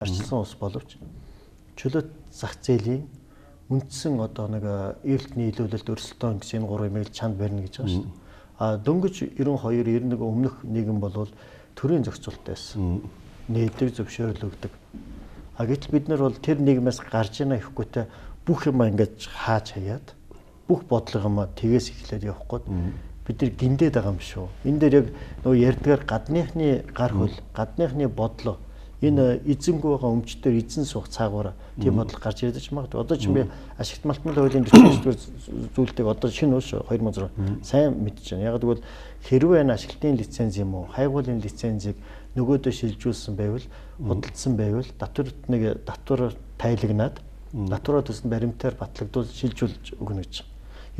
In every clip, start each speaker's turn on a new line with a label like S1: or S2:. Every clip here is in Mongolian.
S1: Арчилсан улс боловч чөлөөт зах зээлийн үндсэн одоо нэг эрэлт нийлүүлэлт өрсөлдөөн гэсэн энэ гурван юмыг чанд барина гэж байгаа шүү дээ. А дөнгөж 92 91 өмнөх нийгэм бол төрийн зохицуулттай байсан. Нийлдэг, зөвшөөрөл өгдөг. А гэтэл бид нар бол тэр нийгмээс гарч ийнэ гэхгүйтэй бүх юм ингэж хааж хаяад бүх бодлого юм тэгээс эхлээд явахгүй бид нар гиндээд байгаа юм шүү. Энэ дээр яг нөгөө ярьдгаар гадныхны гар хөл, гадныхны бодлого энэ эзэнгүй байгаа өмчтөр эзэн суух цаагаараа тийм бодол гарч ирж магадгүй. Одоо чинь би ашигт малтмал хуулийн 49-р зүйлтэйг одоо шинэ уш 2006 сайн мэдэж байна. Яг гэвэл хэрвээ энэ ашиглалтын лиценз юм уу, хайгуулын лицензийг нөгөөдөө шилжүүлсэн байвал, худалдсан байвал татварт нэг татвар тайлагнаад татвараа төсөн баримтаар батлагдвал шилжүүлж өгнө гэж.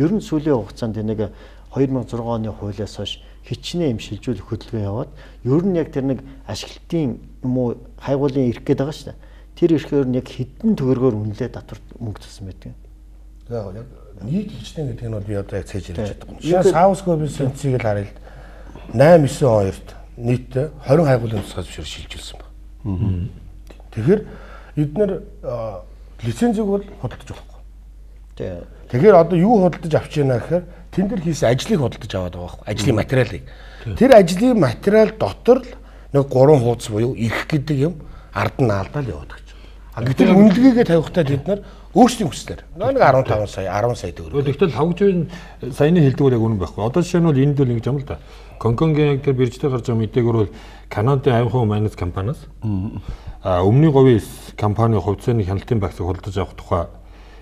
S1: Ер нь сүүлийн хугацаанд нэг 2006 оны хуулиас хойш хичнээн юм шилжүүлэх хөдөлгөөн яваад ер нь яг тэр нэг ашиглалтын юм уу хайгуулын эрх гээд байгаа шүү дээ. Тэр эрхээр нь яг хэдэн төгрөгөөр үнэлээ татвар мөнгө төлсөн байдаг.
S2: Яг нийт хичнээн гэдэг нь бол би одоо яг цээж ярьж чадахгүй. Жишээ South Gobi сенцийг л харъя л 8 9 2-т нийтдээ 20 хайгуулын тусгай зөвшөөрөл шилжүүлсэн байна. Тэгэхээр эднэр лицензийг бол худалдаж болохгүй. Тэгэхээр одоо юу худалдаж авч яана гэхээр тэн дээр хийсэн ажлыг худалдаж аваад байгаа байхгүй, ажлын материалыг. Тэр ажлын материал дотор л нэг 3 хуудас буюу эрх гэдэг юм ард нь алдаал яваад гэж. А гэтэл үнэлгээгээ тавихтаа тэд нар өөрсдийн хүслээр нэг 15 сая 10 сая төгрөг.
S3: Тэгтэл хавжын саяны хэлдэг бол яг үнэн байхгүй. Одоо жишээ нь бол энд бол ингэж юм л да. Гонконгийн яг тэр биржтэй гарч байгаа мэдээгээр бол Канадын авихуу майнес компаниас өмнөний говийн компани хувьцааны хяналтын багцыг худалдаж авах тухай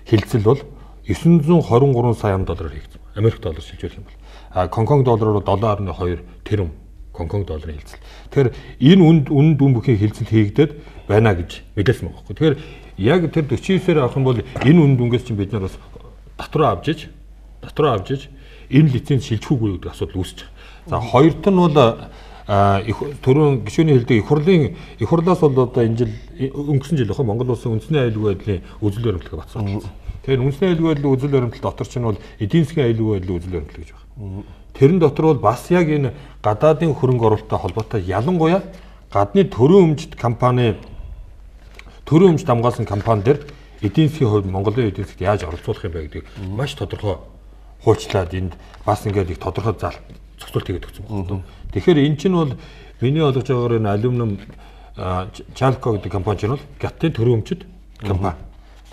S3: хэлцэл бол 923 сая доллараар хийгдсэн. Америк доллар шилжүүлэх юм бол. А Гонконг доллараар 7.2 тэрбум Гонконг долларын хэлцэл. Тэгэхээр энэ үнд дүн бүхий хэлцэл хийгдээд байна гэж мэдээлсэн байгаа байхгүй. Тэгэхээр яг тэр 49-ээр авах юм бол энэ үнд дүнгээс чинь бид нар бас татвараа авч иж энэ лиценз шилжихгүй гэдэг асуудал үүсэж байгаа. За хоёрт нь бол түрүүн гишүүний хэлдэг их хурлаас бол одоо энэ жил өнгөрсөн жил баха Монгол улсын үндэсний аюулгүй байдлын үзэл баримтлалыг батсан. Тэгэхээр үндэсний аюулгүй байдлын үзэл баримтлал дотор чинь бол эдийн засгийн аюулгүй байдлын үзэл баримтлал гэж байна. Тэрэн дотор бол бас яг энэ гадаадын хөрөнгө оруулалттай холбоотой ялангуяа гадны төрийн өмчт компани төрийн өмчт хамгаалсан компани дээр эдийн засгийн хувьд Монголын эдийн засагт яаж оролцуулах юм бэ гэдгийг маш тодорхой хуульчлаад энд бас ингээд их тодорхой зал зохицуулт хийгээд өгсөн байна. Тэгэхээр эн чинь бол миний ойлгож байгаагаар энэ алюминиум Chalco гэдэг компани чинь бол Гятын төрийн өмчт компани.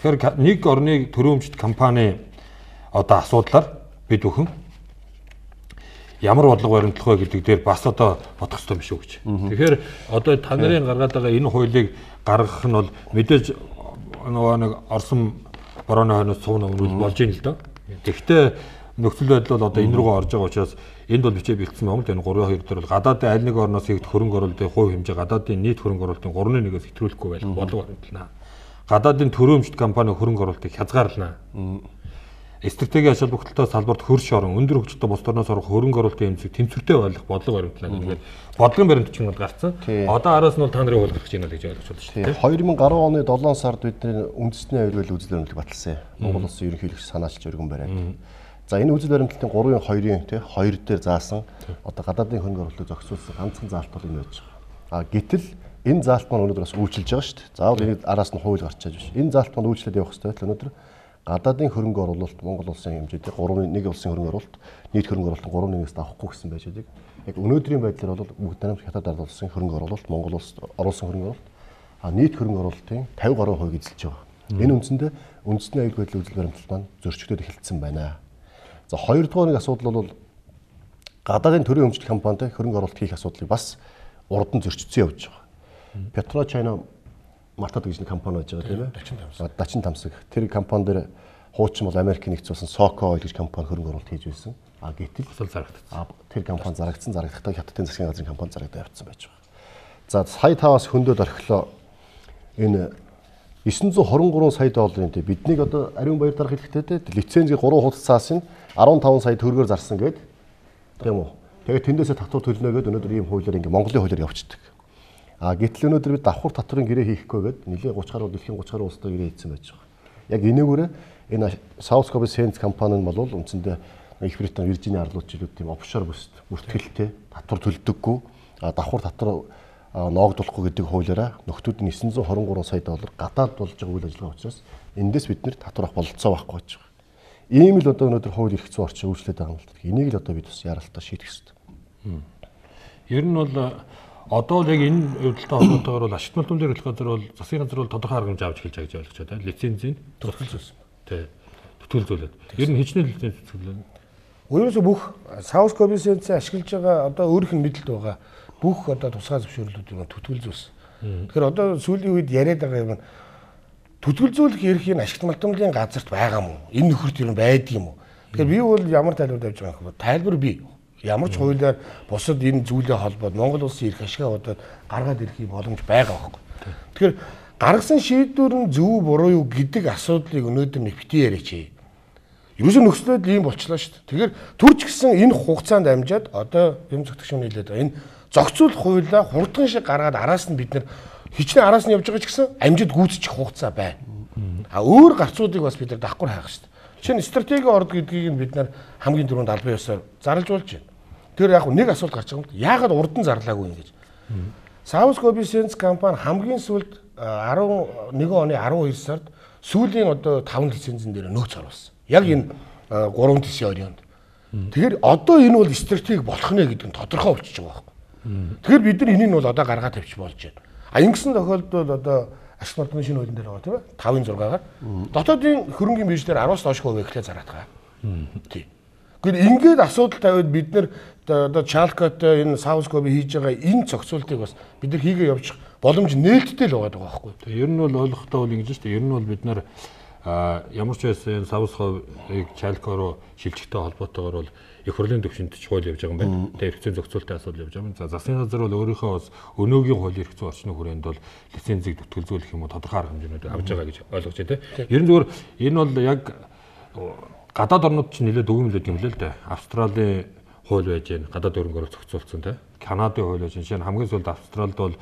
S3: Тэгэхээр нэг орны төрийн өмчт компани одоо асуудлаар бид бүхэн ямар бодлого баримтлах вэ гэдэг дээр бас одоо бодох хэрэгтэй юм шүү гэж. Тэгэхээр одоо та нарын гаргаад байгаа энэ хуулийг гаргах нь бол мэдээж нөгөө нэг Орсон борооны хойноос цуун өмнө болж ийн л дөө. Тэгэхдээ нөхцөл байдал бол одоо энэ рүүгээ орж байгаа учраас энд бол бичээ бэлдсэн Монгол энэ 3-2 дээр бол гадаадын аль нэг орноос хийгдэх хөрөнгө оруулалтын хувь хэмжээ гадаадын нийт хөрөнгө оруулалтын 3.1-ээс хэтрүүлэхгүй байх бодлого баримтлана. Гадаадын төрийн өмчт компани хөрөнгө оруулалтыг хязгаарлана. Стратегийн ач холбогдолтой салбарт хөрш орон өндөр хөгжилтэй бус орноос орох хөрөнгө оруулалтын эмзэг тэнцвэртэй байх бодлого баримтлана гэдэг бодлогын баримт чинь бол гарцсан. Одоо араас нь бол та нарын хууль гарах гэж байна л гэж ойлгож байна шүү дээ.
S4: 2010 оны 7 сард бидний үндэсний аюулгүй үзэл баримтлалыг баталсан. Монгол улсын ерөнхийлөгч санаачилж өргөн бариад. За энэ үзэл баримтлалын 3-2-ын тий 2 дээр заасан одоо гадаадын хөрөнгө оруулалтыг зохицуулсан ганцхан заалт бол энэ байж байгаа. А гэтэл энэ заалт маань өнөөдөр бас үйлчилж байгаа шүү дээ. Заавал энийг араас нь хууль гарчааж биш. Энэ заалт маань үйлчлээд явах хэрэгтэй л өнөөдөр гадаадын хөрөнгө оруулалт Монгол улсын хэмжээтэй 3.1 улсын хөрөнгө оруулалт нийт хөрөнгө оруулалтын 3.1-ээс давхгүй гэсэн байж байдаг. Яг өнөөдрийн байдлаар бол бүгд найрамдах хятад ард улсын хөрөнгө оруулалт Монгол улс оруулсан хөрөнгө оруулалт нийт хөрөнгө оруулалтын 50 гаруй хувийг эзэлж байгаа. Энэ үндсэндээ үндэсний аюулгүй байдлын үзэл баримтлал маань зөрчигдөд эхэлсэн байна. За хоёрдугаар нэг асуудал бол гадаадын төрийн өмчлөх компанид хөрөнгө оруулалт хийх асуудлыг бас урд нь зөрчсөн явж байгаа. Petro China Матад гэж нэг компани байж байгаа тийм ээ. Дачин тамсаг. Тэр компани дээр хуучин бол Америкийн нэгдсэн улсын Soco Oil гэж компани хөрөнгө оруулалт хийж байсан. А гэтэл
S3: зарагдсан.
S4: Тэр компани зарагдсан, зарагдахдаа Хятадын засгийн газрын компани зарагдаа явцсан байж байгаа. За сая 5-аас хөндөд орхилоо. Энэ 923 сая долларын тэ биднийг одоо ариун баяр дарга хэлэхдээ тэ лицензийг 3 хуудасаас нь 15 сая төгрөгөөр зарсан гээд тийм үү. Тэгээд тэндээсээ татвар төлнө гээд өнөөдөр ийм хуулиар ингээ Монголын хуулиар явчихдаг. А гэтэл өнөөдөр бид давхар татварын гэрээ хийхгүй гээд нэлээ 30 гаруй дэлхийн 30 гаруй улстай гэрээ хийсэн байж байгаа. Яг энээгээрээ энэ South Kobe Sands компани нь бол үндсэндээ Их Британи, Виржиния арлууд жилүүд тийм офшор бүст бүртгэлтэй татвар төлдөггүй. А давхар татвар ноогдуулахгүй гэдэг хуулиараа нөхдүүд нь 923 сая доллар гадаад болж байгаа үйл ажиллагаа учраас эндээс бид нэр татвар авах бололцоо байхгүй гэж байгаа. Ийм л одоо өнөөдөр хууль эрх зүйн орчин өөрчлөлт байгаа юм л да. Энийг л одоо бид бас яралтай шийдэх ёстой.
S3: Ер нь бол одоо л яг энэ хувьдалтай холбоотойгоор бол ашигт малтын эрхлэх газар бол засгийн газар бол тодорхой арга хэмжээ авч эхэлж байгаа гэж ойлгож байна. Лицензийн
S2: зүтгэл зүйлсэн.
S3: Тий. Зүтгэл зүйлээд. Ер нь хичнээн лиценз зүтгэлээ.
S2: Ерөөсө бүх South Korea-ийн ашиглаж байгаа одоо өөрийнх нь мэдлэлд байгаа бүх одоо тусгай зөвшөөрлүүдийг түтгэл зүйлсэн. Тэгэхээр одоо сүүлийн үед яриад байгаа юм нь түтгэл зүйлэх эрхийн ашигт малтамлын газарт байгаа мó? Энэ нөхөрт ер нь байдаг юм уу? Тэгэхээр би бол ямар тайлбар тавьж байгаа юм бэ? Тайлбар би ямар ч хуулиар бусад энэ зүйлээ холбоод Монгол улсын эрх ашгаа бодоод гаргаад ирэх боломж байгаа байхгүй. Тэгэхээр гаргасан шийдвэр нь зөв буруу юу гэдэг асуудлыг өнөөдөр нэвтэн яриач. Ерөөсөө нөхцөлөд ийм болчлоо шүү дээ. Тэгэхээр төрч гисэн энэ хугацаанд амжаад одоо юм зүтгэгч хүн хэлээд байгаа. Энэ зохицуулах хуулиа хурдхан шиг гаргаад араас нь бид нэр хичнээн араас нь явж байгаа ч гэсэн амжид гүйцэтгэх хугацаа байна. А өөр гарцуудыг бас бид нар давхар хайх шүү дээ. Жишээ нь стратегийн орд гэдгийг нь бид нар хамгийн түрүүнд албан ёсоор зарлж болж байна. Тэр яг нэг асуулт гарч байгаа юм. Яагаад урд нь зарлаагүй юм гэж. South Kobe Sense компани хамгийн сүүлд 11 оны 12 сард сүүлийн одоо 5 лицензэн дээр нөөц оруулсан. Яг энэ 3 төслийн орионд. Тэгэхээр одоо энэ бол стратеги болох нэ гэдэг нь тодорхой болчихж байгаа байхгүй. Тэгэхээр бид нар энийг нь бол одоо гаргаад тавьчих болж байна. А ингэсэн тохиолдолд одоо ашиг малтны шинэ хуулийн дээр байгаа тийм ээ 5-6-аар дотоодын хөрөнгийн бирж дээр 10-аас доош хувь эхлээ зараад байгаа. Тийм. Гэхдээ ингээд асуудал тавиад бид нар одоо Чалкотой энэ Саускоби хийж байгаа энэ зохицуултыг бас бид нар хийгээ явуучих боломж нээлттэй л байгаа байхгүй.
S3: Ер нь бол ойлгохтой бол ингэж шүү дээ. Ер нь бол бид нар ямар ч байсан энэ Саускобыг Чалко руу шилжихтэй холбоотойгоор бол их хурлын төвшөнд ч хууль явж байгаа юм байна. Тэгээ эрх зүйн зохицуултын асуудал явж байгаа юм. За засгийн газар бол өөрийнхөө бас өнөөгийн хуулийн эрх зүйн орчны хүрээнд бол лицензийг зүтгэлзүүлэх юм уу тодорхой арга хэмжээнүүд авч байгаа гэж ойлгож байна те. Ер нь зүгээр энэ бол яг гадаад орнууд чинь нэлээд дүгэн мэлээд юм лээ л дээ. Австралийн хууль байж гэн гадаад хөрөнгө оруулалт зохицуулсан те. Канадын хууль байж гэн. Жишээ нь хамгийн сүүлд Австралид бол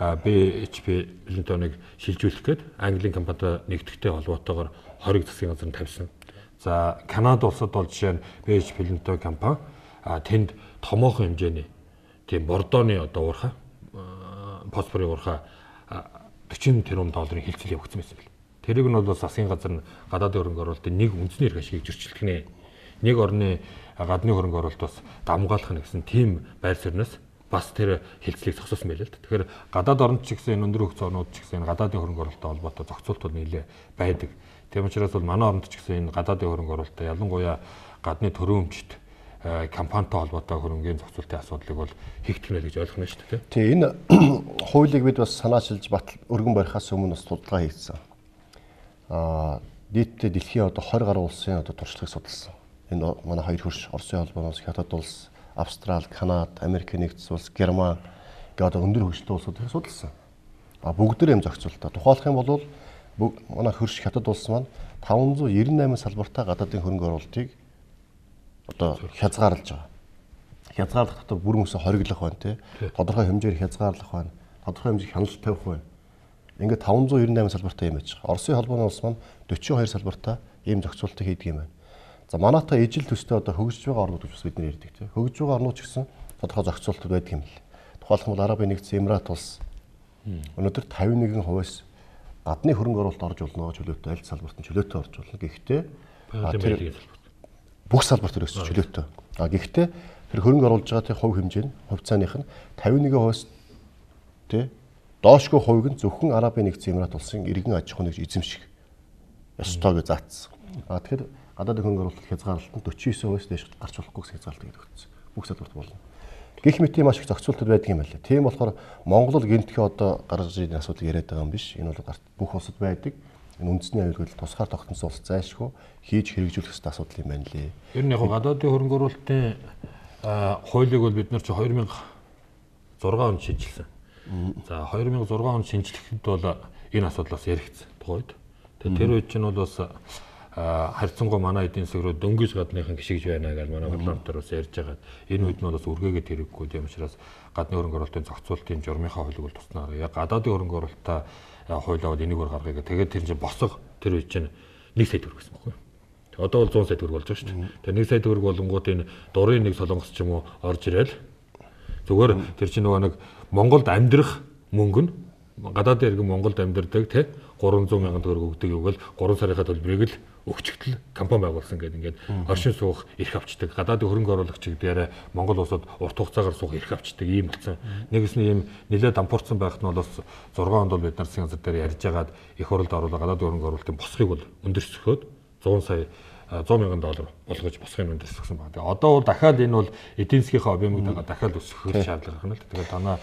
S3: BHP Billiton-ыг шилжүүлэх гээд Английн компанитай нэгдэхтэй холбоотойгоор 20 засгийн газар нь тавьсан. За Канада улсад бол жишээ нь BHP Billiton компани тэнд томоохон хэмжээний тийм бордооны одоо уурхай фосфорын уурхай 40 тэрбум долларын хилцэл явагдсан байсан бэл. Тэрийг нь бол засгийн газар нь гадаадын хөрөнгө оруулалтын нэг үндэсний эрх ашигыг зөрчилдөх нэ. Нэг орны гадны хөрөнгө оруулалт бас давмгаалах нь гэсэн тийм байр суурнаас бас тэр хилцлийг зогсоосон байлээ л. Тэгэхээр гадаад орнд ч гэсэн энэ өндөр хөгжсөн орнууд ч гэсэн энэ гадаадын хөрөнгө оруулалттай холбоотой зохицуулт бол нэлээ байдаг. Тийм учраас бол манай оронд ч гэсэн энэ гадаадын хөрөнгө оруулалтаа ялангуяа гадны төрөөмжт компанитай холбоотой хөрөнгийн зохицуултын асуудлыг бол хийгдэх нэ гэж ойлгох нь шүү дээ.
S4: Тийм энэ хуулийг бид бас санаачилж батал өргөн барихаас өмнө бас судалгаа хийгдсэн. Нийтдээ дэлхийн одоо 20 гаруй улсын одоо туршлагыг судалсан. Энэ манай хоёр хөрш Оросын холбооноос Хятад улс, Австрал, Канада, Америк нэгдсэн улс, Герман гэдэг одоо өндөр хөгжилтэй улсуудыг судалсан. А бүгд тэр юм зохицуултаа. Тухайлах юм бол манай хөрш Хятад улс маань 598 салбартаа гадаадын хөрөнгө оруулалтыг одоо хязгаарлаж байгаа. Хязгаарлах дотор бүрэн үсэн хориглох байна тий. Тодорхой хэмжээр хязгаарлах байна. Тодорхой хэмжээ хяналт тавих байна. Ингээд 598 салбартаа юм байж байгаа. Оросын холбооны улс маань 42 салбартаа ийм зохицуултыг хийдэг юм байна. За манайтай ижил төстэй одоо хөгжиж байгаа орнууд гэж бас бид нэр ярьдаг тий. Хөгжиж байгаа орнууд ч гэсэн тодорхой зохицуултууд байдаг юм л. Тухайлах юм бол Арабын нэгдсэн Эмират улс өнөөдөр 51%-аас гадны хөрөнгө оруулалт орж болно чөлөөтэй аль салбарт нь чөлөөтэй орж болно. Гэхдээ тэр бүх салбарт ерөөсөө чөлөөтэй. А гэхдээ тэр хөрөнгө оруулж байгаа тэр хувь хэмжээ нь хувьцааных нь 51%-аас тий доошгүй хувийг нь зөвхөн Арабын нэгдсэн Эмират улсын иргэн аж ахуйн нэгж эзэмших ёстой гэж заасан. А тэгэхээр гадаадын хөрөнгө оруулалт хязгаарлалт нь 49%-аас дээш гарч болохгүй гэсэн хязгаарлалт гэдэг өгсөн. Бүх салбарт болно. Гэх мэт маш их зохицуултууд байдаг юм байна лээ. Тийм болохоор Монгол гинтхээ одоо гаргаж ирсэн асуудал яриад байгаа юм биш. Энэ бол бүх улсад байдаг. Энэ үндэсний аюулгүй тусгаар тогтносон улс зайлшгүй хийж хэрэгжүүлэх ёстой асуудал юм байна лээ.
S3: Ер нь яг гадаадын хөрөнгө оруулалтын хуулийг бол бид нар чи 2006 онд шинэчилсэн. За 2006 онд шинэчлэхэд бол энэ асуудал бас яригдсан тухайд. Тэгээ тэр үед чинь бол бас харьцангуй манай эдийн засаг руу дөнгөж гадныхан гიშгэж байна гэж манай парламентаар бас ярьж байгаа. Энэ үед нь бол бас үргээгээд хэрэггүй. Тийм учраас гадны хөрөнгө оруулалтын зохицуултын журмынхаа хуулийг бол туснаа. Яг гадаадын хөрөнгө оруулалтаа хуулиа бол энэгээр гаргая гэх. Тэгээд тэр чинь босго тэр үед чинь 1 сая төгрөг гэсэн байхгүй. Одоо бол 100 сая төгрөг болж байгаа шүү дээ. Тэгээд 1 сая төгрөг болонгууд энэ дурын нэг солонгос ч юм уу орж ирээл Зүгээр тэр чинь нөгөө нэг Монголд амьдрах мөнгө нь гадаадын иргэн Монголд амьдардаг тий 300 мянган төгрөг өгдөг юу гэл 3 сарынхаа төлбөрийг л өгчгтэл компани байгуулсан гэдэг ингээд оршин суух эрх авчдаг. Гадаадын хөрөнгө оруулагч гэдгээрээ Монгол улсад урт хугацаагаар суух эрх авчдаг ийм болсон. Нэгээс нь ийм нэлээд дампуурсан байхад нь бол 6 онд бол бид нар засгийн газар дээр ярьж агаад их хурлд оруулаа гадаадын хөрөнгө оруулалтын босхийг бол өндөрсгөхөд 100 сая 100 мянган доллар болгож босхийг өндөрсгсөн байна. Тэгээ одоо бол дахиад энэ бол эдийн засгийнхаа объемыг дагаа дахиад өсгөх шаардлага гарна л. Тэгээ танаа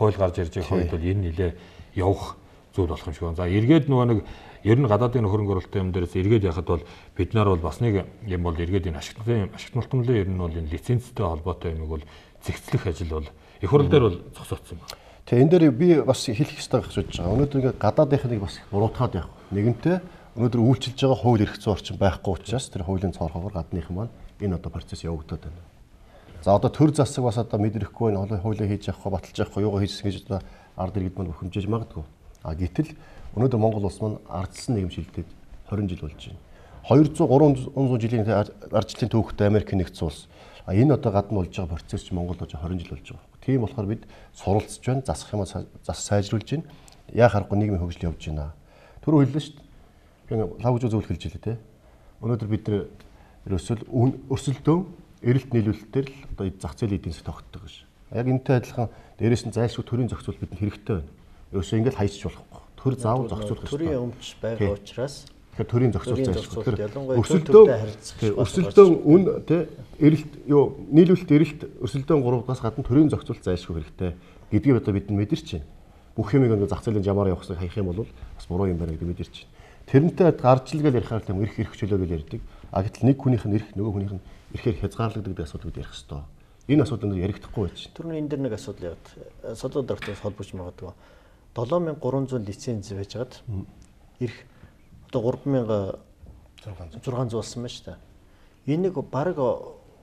S3: хууль гарч ирж байгаа үед бол энэ нэлээ явах зүйл болох юм шиг байна. За эргээд нөгөө нэг ер нь гадаадын хөрөнгө оруулалтын юм дээрээс эргээд яхад бол бид нар бол бас нэг юм бол эргээд энэ ашигт мултамлын ер нь бол энэ лицензтэй холбоотой юмыг бол зэгцлэх ажил бол их хурл дээр бол зогсоодсон байна.
S4: Тэгээ энэ дээр би бас хэлэх ёстой гэж бодож байгаа. Өнөөдөр ингээд гадаадынхныг бас буруутгаад явах. Нэгэнтээ өнөөдөр үйлчилж байгаа хууль эрх зүйн орчин байхгүй учраас тэр хуулийн цоорхоогоор гадныхан маань энэ одоо процесс явагдаад байна. За одоо төр засаг бас одоо мэдрэхгүй байна. Хуулийг хийж явахгүй, баталж явахгүй, юугаа хийсэн гэж одоо ард иргэд маань бухимжиж магадгүй. А гэтэл өнөөдөр Монгол улс маань ардчилсан нийгэм шилдээд 20 жил болж байна. 200 300 жилийн ардчлалын түүхтэй Америк нэгдсэн улс. А энэ одоо гадна болж байгаа процесс чинь Монголд болж 20 жил болж байгаа. Тийм болохоор бид суралцж байна, засах юм зас сайжруулж байна. Яа харахгүй нийгмийн хөгжил явж байна. Түрүү хэллээ шүү дээ. Би лавж зөвлөх хэлж хэлээ те. Өнөөдөр бид нэр өрсөлдөөн эрэлт нийлүүлэлтээр л одоо зах зээлийн эдийн засаг тогтдог гэж. Яг энэтэй адилхан дээрээс нь зайлшгүй төрийн зохицуулалт бидэнд хэрэгтэй байна. Ерөөсөө ингээл хайчих болохгүй. Төр заавал зохицуулах
S1: хэрэгтэй. Төрийн өмч байгаа учраас
S4: тэгэхээр төрийн зохицуулалт зайлшгүй. Тэгэхээр өрсөлдөөн үн тэ эрэлт юу нийлүүлэлт эрэлт өрсөлдөөн гурваас гадна төрийн зохицуулалт зайлшгүй хэрэгтэй гэдгийг одоо бид мэдэрч байна. Бүх юмыг ингээ зах зээлийн жамаар явахсыг хаях юм бол бас буруу юм байна гэдэг мэдэрч байна. Тэрнтэй гарчил гэл ярихаар тийм эрх эрх чөлөө гэл ярьдаг. А гэтэл нэг хүнийх нь эрх нөгөө хүнийх нь эрхээр хязгаарлагддаг асуудал бид ярих ёстой. Энэ асуудал өндөр ярихдаггүй байж байна.
S1: Түрүүний энэ дэр нэг асуудал яваад солио дарагтаас холбож магадгүй. 7300 лиценз байжгаад эрх одоо 3600 болсон байна шүү дээ. Энийг бараг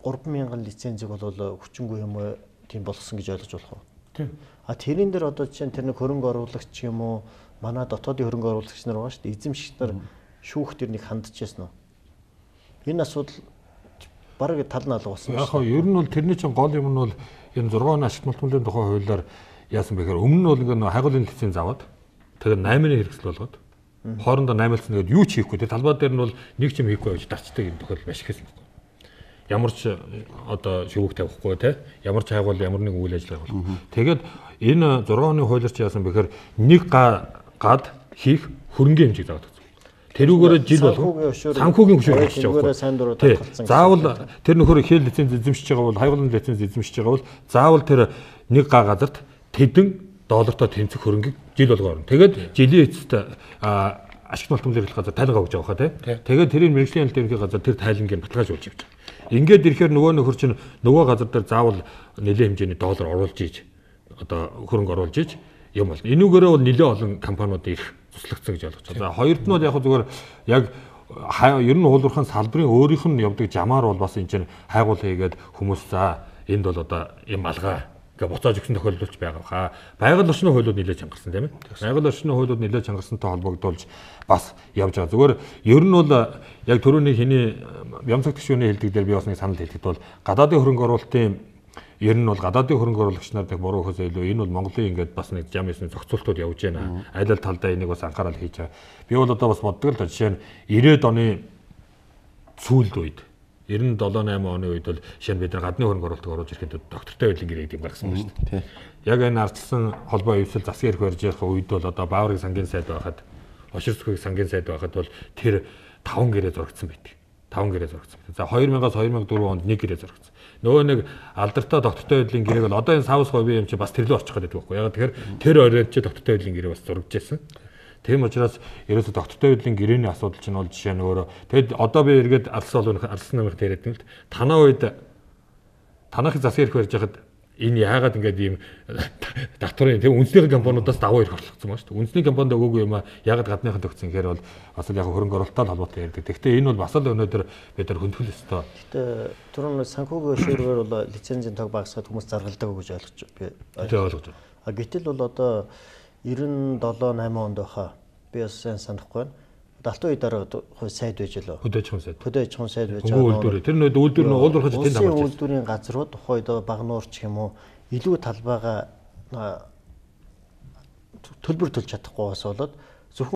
S1: 3000 лицензийг бол хүчингүй юм уу тийм болгосон гэж ойлгож болох уу?
S2: Тийм.
S1: А тэрэн дээр одоо жишээ нь тэр нэг хөрөнгө оруулагч юм уу манай дотоодын хөрөнгө оруулагч нар байгаа шүү дээ. Эзэмшигч нар шүүх тэр нэг хандчихсан уу? Энэ асуудал бараг тал нь алга болсон
S3: байна. Яг хоо ер нь бол тэрний чинь гол юм нь бол энэ 6 оны ашигт мултмлын тухай хуулиар яасан бэ гэхээр өмнө нь бол ингээ нөө хайгуулын лиценз аваад тэгээд 8-ны хэрэгсэл болгоод хоорондоо 8-алцсан тэгээд юу ч хийхгүй тэр талбай дээр нь бол нэг ч юм хийхгүй байж дарчдаг юм тохиол маш их байсан байхгүй. Ямар ч одоо шивүүг тавихгүй те ямар ч хайгуул ямар нэг үйл ажиллагаа явуулах. Тэгээд энэ 6 оны хуулиар чи яасан бэ гэхээр нэг гад хийх хөрөнгөний хэмжээг заадаг. Тэрүүгээрээ жил болгон санхүүгийн хөшүүр хийж байгаа.
S1: Сайн дуруу татгалцсан.
S3: Заавал тэр нөхөр хэл лиценз эзэмшиж байгаа бол хайгуулын лиценз эзэмшиж байгаа бол заавал тэр нэг га газарт тэдэн доллартай тэнцэх хөрөнгийг жил болгоо орно. Тэгээд жилийн эцэст ашигт мултамлын эрхлэх газар тайлангаа өгч явах хаа тий. Тэгээд тэрийг мэргэжлийн хяналт ерөнхий газар тэр тайлангийг баталгаажуулж явж байгаа. Ингээд ирэхээр нөгөө нөхөр чинь нөгөө газар дээр заавал нэлээд хэмжээний доллар оруулж иж одоо хөрөнгө оруулж иж юм болно. Энүүгээрээ бол нэлээд олон компаниуд ирэх туслагдсан гэж ойлгож байна. За хоёрт нь бол яг зүгээр яг ер нь хуулуурхын салбарын өөрийнх нь явдаг жамаар бол бас энэ чинь хайгуул хийгээд хүмүүс за энд бол одоо юм алгаа гэ буцааж өгсөн тохиолдол ч байгаа хаа. Байгаль орчны хуулиуд нэлээд чангарсан тийм ээ. Байгаль орчны хуулиуд нэлээд чангарсантай холбогдуулж бас явж байгаа. Зүгээр ер нь бол яг түрүүний хиний Ямцаг тгшүүний хэлдэг дээр би бас нэг санал хэлэхэд бол гадаадын хөрөнгө оруулалтын ер нь бол гадаадын хөрөнгө оруулагч нар нэг буруу хөөсөө илүү энэ бол Монголын ингээд бас нэг зам ёсны зохицуултууд явж байна. Аль аль талдаа энийг бас анхаарал хийж байгаа. Би бол одоо бас боддог л да жишээ нь 90-ад оны сүүлд үед 97 8 оны үед бол жишээ нь бид нар гадны хөрөнгө оруулалтыг оруулж ирэхэд доктортой байдлын гэрээ гэдэг юм гаргасан байна шүү дээ. Яг энэ ардчилсан холбоо эвсэл засгийн эрх барьж явах үед бол одоо Бааврын сангийн сайд байхад Ошир сүхийг сангийн сайд байхад бол тэр 5 гэрээ зурагдсан байдаг. 5 гэрээ зурагдсан. За 2000-аас 2004 онд 1 гэрээ зурагдсан. Нөгөө нэг алдартай доктортой байдлын гэрээг бол одоо энэ савс хувийн юм чи бас тэрлөө очих гэдэг байхгүй. Яг тэгэхээр тэр оройд чи доктортой байдлын гэрээ бас зурагдж байсан. Тийм учраас ерөөсө доктортой байдлын гэрээний асуудал чинь бол жишээ нь өөрөө тэгэд одоо би эргээд алсан олон алсан намайг яриад юм л танаа үед танахын засгийн эрх барьж байхад энэ яагаад ингээд ийм татварын тийм үндэсний компаниудаас давуу эрх орлогдсон байна шүү дээ. Үндэсний компанид өгөөгүй юм а яагаад гадныхан төгссөн гэхээр бол бас л яг хөрөнгө оруулалттай холбоотой ярьдаг. Гэхдээ энэ бол бас л өнөөдөр бид нар хөндлөх ёстой.
S1: Гэхдээ түрүүн санхүүгийн өшөөрөөр бол лицензийн тог багасгаад хүмүүс заргалдаг гэж ойлгож би
S3: ойлгож байна.
S1: А гэтэл бол одоо 97 8 онд байхаа би бас сайн санахгүй байна. Алтан үе дараа хувь сайд байж лөө.
S3: Хөдөө аж ахуйн сайд.
S1: Хөдөө аж ахуйн сайд байж
S3: байгаа. Үйлдвэр. Тэр нөд үйлдвэр нь уулуурхаж тэнд хамаарч.
S1: Улсын үйлдвэрийн газрууд тухайд Багнуур ч юм уу илүү талбайгаа төлбөр төлж чадахгүй бас болоод